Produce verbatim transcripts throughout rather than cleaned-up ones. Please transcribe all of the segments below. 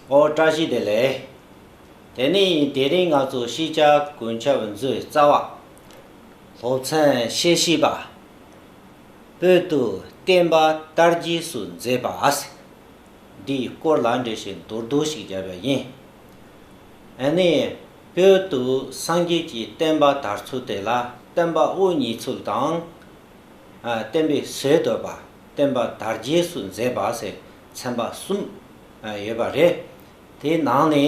ཨོ་བཀྲ་ཤིས་བདེ་ལེགས། དེ་ནི་དེ་རིང་ང་ཚོ་ཤེས་བྱ་ཀུན་ཁྱབ་མཛོད་རྩ་བ། སློབ་ཚན་ཤེས་བྱེད་པ། བོད་དུ་བསྟན་པ་དར་རྒྱས་སུ་མཛད་པ། འདིའི་སྐོར་ལ་འགྲེལ་བཤད་མདོར་བསྡུས་ཤིག་བརྒྱབ་པ་ཡིན། ཨ་ནི་བོད་དུ་སངས་རྒྱས་ཀྱི་བསྟན་པ་དར་ཚུལ་དེ་ལ་བསྟན་པ་དབུ་བརྙེས་ཚུལ་དང་། ཨ། བསྟན་པའི་སྲོལ་བཏོད་པ། བསྟན་པ་དར་རྒྱས་སུ་མཛད་པ་ཟེར་ཚན་པ་གསུམ། ཨ། ཡོད་པ་རེད། དེའི་ནང་ནས།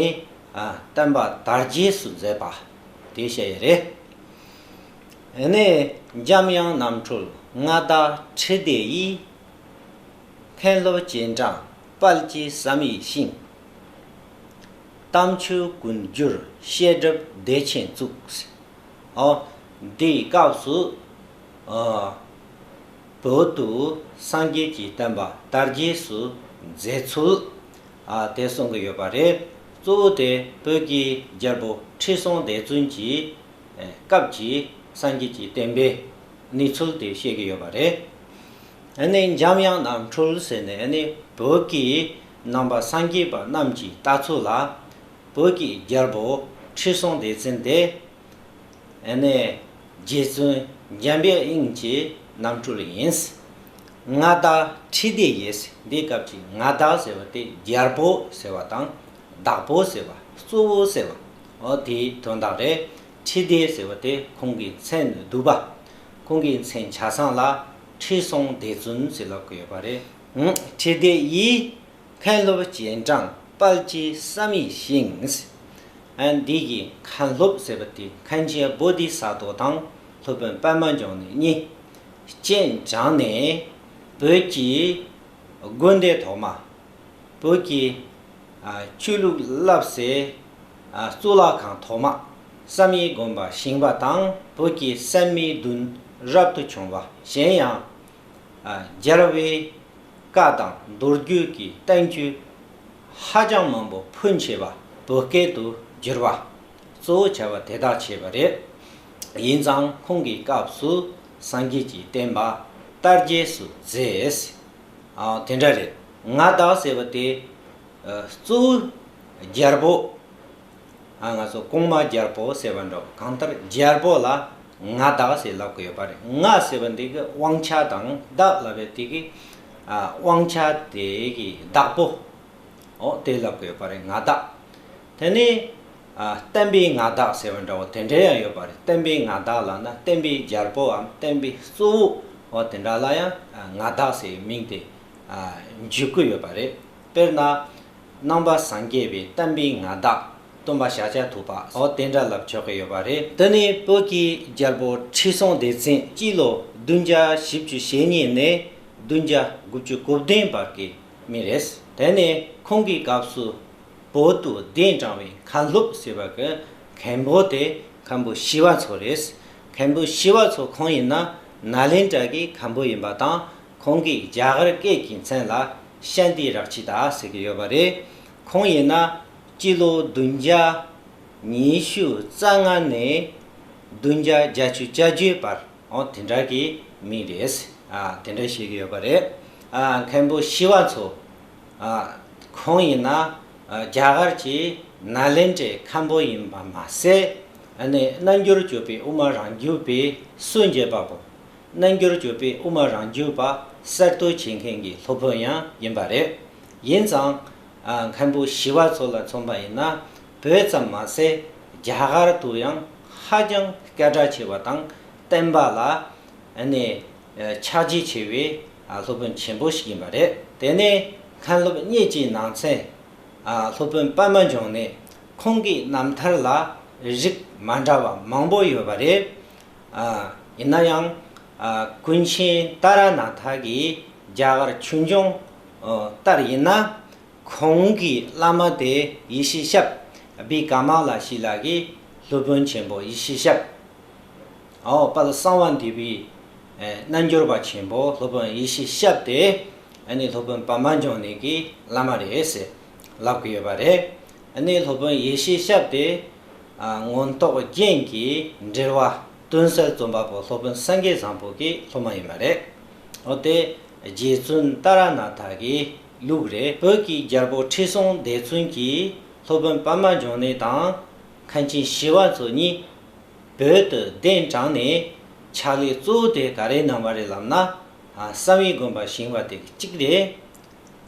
ཨ། བསྟན་པ་དར་རྒྱས་སུ་མཛད་པ་དེ་བཤད་ཡོད་རེད། ཨ་ནི་འཇམ་དབྱངས་རྣམ་གྲོལ་མངའ་བདག་ཁྲི་ལྡེ་ཡིས། མཁན་སློབ་རྗེས་འབྲང་དཔལ་གྱི་བསམ་ཡས་ཤིང་། དམ་ཆོས་ཀུན་བསྒྱུར་བཤད་སྒྲུབ་སྡེ་ཆེན་བཙུགས། ཨོ། འདིའི་སྐབས་སུ། ཨ། བོད་དུ་སངས་རྒྱས་ཀྱི་བསྟན་པ་དར་རྒྱས་སུ་མཛད་ཚུལ། ཨ། དེ་གསུང་གི་ཡོད་པ་རེད། གཙོ་བོ་དེ་བོད་ཀྱི་རྒྱལ་པོ་ཁྲི་སྲོང་ལྡེ་བཙན་གྱི། ཨ། སྐབས་ཀྱི་སངས་རྒྱས་ཀྱི་བསྟན་པའི་གནས་ཚུལ་དེ་བཤད་ཀྱི་ཡོད་པ་རེད། ཨ་ནི་འཇམ་དབྱངས་རྣམ་གྲོལ་ཟེར་ནས། ཨ་ནི་བོད་ཀྱི་ནང་པ་སངས་རྒྱས་པ་རྣམས་ཀྱི་ལྟ་ཚུལ་ལ། བོད་ཀྱི་རྒྱལ་པོ་ཁྲི་སྲོང་ལྡེ་བཙན་དེ། ཨ་ནི་རྗེ་བཙུན་འཇམ་དཔལ་དབྱངས་ཀྱི་རྣམ་སྤྲུལ་ཡིན། མངའ་བདག་ཁྲི་ལྡེ་ཡིས། འདིའི་སྐབས་ཀྱི་མངའ་བདག་ཟེར་བ་དེ་རྒྱལ་པོ་ཟེར་བ་དང་། བདག་པོ་ཟེར་བ། གཙོ་བོ་ཟེར་བ། འོ་དེའི་དོན་དག་རེད། ཁྲི་ལྡེ་ཟེར་བ་དེ་ཁོང་གི་མཚན་བསྡུས་པ། ཁོང་གི་མཚན་ཆ་ཚང་ལ་ཁྲི་སྲོང་ལྡེ་བཙན་ཟེར་ལབ་ཀྱི་ཡོད་པ་རེད། ཨང་། ཁྲི་ལྡེ་ཡིས། མཁན་སློབ་རྗེས་འབྲང་དཔལ་གྱི་བསམ་ཡས་ཤིང་། ཨ། འདི་གི་མཁན་སློབ་ཟེར་བ་དེ་མཁན་ཆེན་བོ་དྷི་ས་ཏྭ་དང་སློབ་དཔོན་པདྨ་འབྱུང་གནས་གཉིས། རྗེས་འབྲང་ནས་བོད་ཀྱི་དགོན་སྡེ་ཐོག་མ། བོད་ཀྱི། ཨ། ཆོས་ལུགས་བསླབ་སའི། ཨ། གཙུག་ལག་ཁང་ཐོག་མ་བསམ་ཡས་དགོན་པ་བཞེངས་པ་དང་། བོད་ཀྱི་སད་མི་བདུན་རབ་ཏུ་བྱུང་བ། གཞན་ཡང་། ཨ། རྒྱལ་བའི་བཀའ་དང་མདོ་རྒྱུད་ཀྱི་བསྟན་བཅོས་ཧ་ཅང་མང་པོ་ཕོན་ཆེ་བ་བོད་སྐད་དུ་བསྒྱུར་བ། གཙོ་བོ་བྱ་བ་དེ་དག་བྱས་པ་རེད། ཡིན་ཙང་ཁོང་གི་སྐབས་སུ་སངས་རྒྱས་ཀྱི་བསྟན་པ་དར་རྒྱས་སུ་མཛད། ཨ། དེ་འདྲ་རེད། མངའ་བདག་ཟེར་བ་དེ། ཨ། གཙོ་བོ་རྒྱལ་པོ། ཨ། ང་ཚོ་གོང་མ་རྒྱལ་པོ་ཟེར་བ་འདྲ་བོ། གང་ལྟར་རྒྱལ་པོ་ལ་མངའ་བདག་ཟེར་ལབ་ཀྱི་ཡོད་པ་རེད། མངའ་ཟེར་བ་འདི་གི་དབང་ཆ་དང་། བདག་ལབ་པའི་དེ་གི། ཨ། དབང་ཆ་དེ་གི་བདག་པོ། འོ་དེ་ལབ་ཀྱི་ཡོད་པ་རེད། མངའ་བདག་དེ་ནས། ཨ། བསྟན་པའི་མངའ་བདག་ཟེར་བ་འདྲ་བོ་དེ་འདྲ་ཡང་ཡོད་པ་རེད། བསྟན་པའི་མངའ་བདག་ལབ་ན་བསྟན་པའི་རྒྱལ་པོའམ་བསྟན་པའི་གཙོ་བོ། འོ་དེ་འདྲ་ལ་ཡང་། ཨ། མངའ་བདག་ཟེར་བའི་མིང་དེ། ཨ། འཇུག་གི་ཡོད་པ་རེད། དཔེར་ན། ནང་པ་སངས་རྒྱས་པའི་བསྟན་པའི་མངའ་བདག་སྟོན་པ་ཤཱཀྱ་ཐུབ་པ། འོ་དེ་འདྲ་ལབ་ཆོག་གི་ཡོད་པ་རེད། དེ་ནས་བོད་ཀྱི་རྒྱལ་པོ་ཁྲི་སྲོང་ལྡེ་བཙན་སྤྱི་ལོ་བདུན་བརྒྱ་བཞི་བཅུ་ཞེ་གཉིས་ནས་བདུན་བརྒྱ་དགུ་བཅུ་གོ་བདུན་བར་གྱི་མི་རེད། དེ་ནས་ཁོང་གི་སྐབས་སུ་བོད་དུ་གདན་དྲངས་པའི་མཁན་སློབ་ཟེར་བ་གི་མཁན་པོ་དེ་མཁན་པོ་ཞི་བ་འཚོ་རེད། མཁན་པོ་ཞི་བ་འཚོ་ཁོང་ཡིན་ན་ནཱ་ལེནྡྲ་གི་མཁན་པོ་ཡིན་པ་དང་། ཁོང་གིས་རྒྱ་གར་སྐད་ཀྱི་མཚན་ལ་ཤཱནྟི་རཀྵི་ཏ་ཟེར་གྱི་ཡོད་པ་རེད། ཁོང་ཡིན་ན་སྤྱི་ལོ་བདུན་བརྒྱ་ཉི་ཤུ་རྩ་ལྔ་ནས་བདུན་བརྒྱ་བརྒྱད་ཅུ་གྱ་བརྒྱད་བར། འོ་དེ་འདྲ་གི་མི་རེད། ཨ། དེ་འདྲ་བཤད་ཀྱི་ཡོད་པ་རེད། ཨ། མཁན་པོ་ཞི་བ་འཚོ། ཨ། ཁོང་ཡིན་ན། ཨ། རྒྱ་གར་གྱི་ནཱ་ལེནྡྲའི་མཁན་པོ་ཡིན་པ་མ་ཟད། ཨ་ནི་རྣལ་འབྱོར་སྤྱོད་པའི་དབུ་མ་རང་རྒྱུད་པའི་སྲོལ་འབྱེད་པ་པོ། རྣལ་འབྱོར་སྤྱོད་པའི་དབུ་མ་རང་རྒྱུད་པ་གསར་གཏོད་བྱེད་མཁན་གྱི་སློབ་དཔོན་ཡང་ཡིན་པ་རེད། ཡིན་ཙང་། ཨ། མཁན་པོ་ཞི་བ་འཚོ་ལ་མཚོན་པ་ཡིན་ན། བོད་ཙམ་མ་ཟད་རྒྱ་གར་དུ་ཡང་ཧ་ཅང་སྐད་གྲགས་ཆེ་བ་དང་། བསྟན་པ་ལ། ཨ་ནི། ཨ། ཕྱག་རྗེས་ཆེ་བའི། ཨ། སློབ་དཔོན་ཆེན་པོ་ཞིག་ཡིན་པ་རེད། དེ་ནས་མཁན་སློབ་གཉིས་ཀྱི་ནང་ཚན། ཨ། སློབ་དཔོན་པདྨ་འབྱུང་གནས། ཁོང་གི་རྣམ་ཐར་ལ་རིགས་མ་འདྲ་བ་མང་པོ་ཡོད་པ་རེད། ཨ། ཡིན་ན་ཡང་། ཨ། ཀུན་མཁྱེན་ཏཱ་ར་ནཱ་ཐ་གིས་རྒྱ་གར་ཆོས་འབྱུང་། ཨ། ལྟར་ཡིན་ན། ཁོང་གི་བླ་མ་དེ་ཡེ་ཤེས་ཞབས། བི་ཀ་མ་ལ་ཤཱི་ལ་གི་སློབ་དཔོན་ཆེན་པོ་ཡེ་ཤེས་ཞབས། འོ། དཔལ་གསང་བ་འདུས་པའི། ཨེ། རྣལ་འབྱོར་པ་ཆེན་པོ་སློབ་དཔོན་ཡེ་ཤེས་ཞབས་དེ། ཨ་ནི་སློབ་དཔོན་པདྨ་འབྱུང་གནས་ཀྱི་བླ་མ་རེད་ཟེར་ལབ་ཀྱི་ཡོད་པ་རེད། ཨ་ནི་སློབ་དཔོན་ཡེ་ཤེས་ཞབས་དེ། ཨ། མངོན་རྟོགས་རྒྱན་གྱི་འགྲེལ་པ་དོན་གསལ་རྩོམ་པ་པོ་སློབ་དཔོན་སེང་གེ་བཟང་པོ་གི་སློབ་མ་ཡིན་པ་རེད། འོ་དེ་རྗེ་བཙུན་ཏཱ་ར་ནཱ་ཐ་གིས། ལུགས་རེད། བོད་ཀྱི་རྒྱལ་པོ་ཁྲི་སྲོང་ལྡེ་བཙན་གྱིས་སློབ་དཔོན་པདྨ་འབྱུང་གནས་དང་མཁན་ཆེན་ཞི་བ་འཚོ་གཉིས་བོད་དུ་གདན་དྲངས་ནས་ཕྱག་ལས་གཙོ་བོ་དེ་ག་རེ་གནང་བ་རེད་ལབ་ན། ཨ། བསམ་ཡས་དགོན་པ་བཞེངས་པ་དེ་གཅིག་རེད།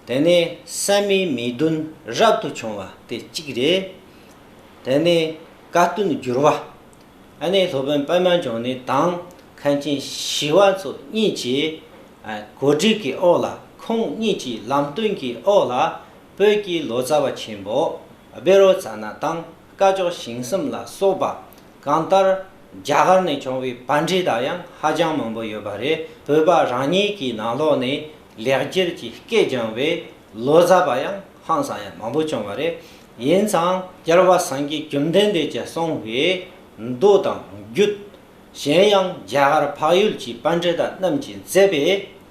དེ་ནས་བསམ་ཡས་མིག་མདུན་རབ་ཏུ་བྱུང་བ་དེ་གཅིག་རེད། དེ་ནས་བཀའ་བསྟན་བསྒྱུར་བ། ཨ་ནི་སློབ་དཔོན་པདྨ་འབྱུང་གནས་དང་མཁན་ཆེན་ཞི་བ་འཚོ་གཉིས་ཀྱིས། ཨ། གོ་སྒྲིག་གི་འོག་ལ། ཁོང་གཉིས་ཀྱི་ལམ་སྟོན་གྱི་འོག་ལ། བོད་ཀྱི་ལོ་ཙཱ་བ་ཆེན་པོ་བཻ་རོ་ཙ་ན་དང་སྐ་ཅོག་ཞིང་གསུམ་ལ་སོགས་པ། གང་ལྟར་རྒྱ་གར་ནས་བྱུང་བའི་པཎྜི་ཏ་ཡང་ཧ་ཅང་མང་པོ་ཡོད་པ་རེད། བོད་པ་རང་ཉིད་ཀྱི་ནང་ལོགས་ནས་ལེགས་སྦྱར་གྱི་སྐད་སྦྱངས་པའི་ལོ་ཙཱ་བ་ཡང་ཧང་སང་ཡང་མང་པོ་བྱུང་བ་རེད། ཡིན་ཙང་རྒྱལ་བ་སངས་རྒྱས་བཅོམ་ལྡན་འདས་ཀྱིས་གསུངས་པའི་མདོ་དང་རྒྱུད། གཞན་ཡང་རྒྱ་གར་འཕགས་ཡུལ་གྱི་པཎྜི་ཏ་རྣམས་ཀྱིས་མཛད་པའི་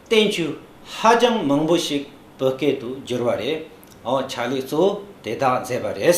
བསྟན་བཅོས་ཧ་ཅང་མང་པོ་ཞིག་བོད་སྐད་དུ་བསྒྱུར་བ་རེད། འོ། ཕྱག་ལས་གཙོ་བོ་དེ་དག་མཛད་པ་རེད།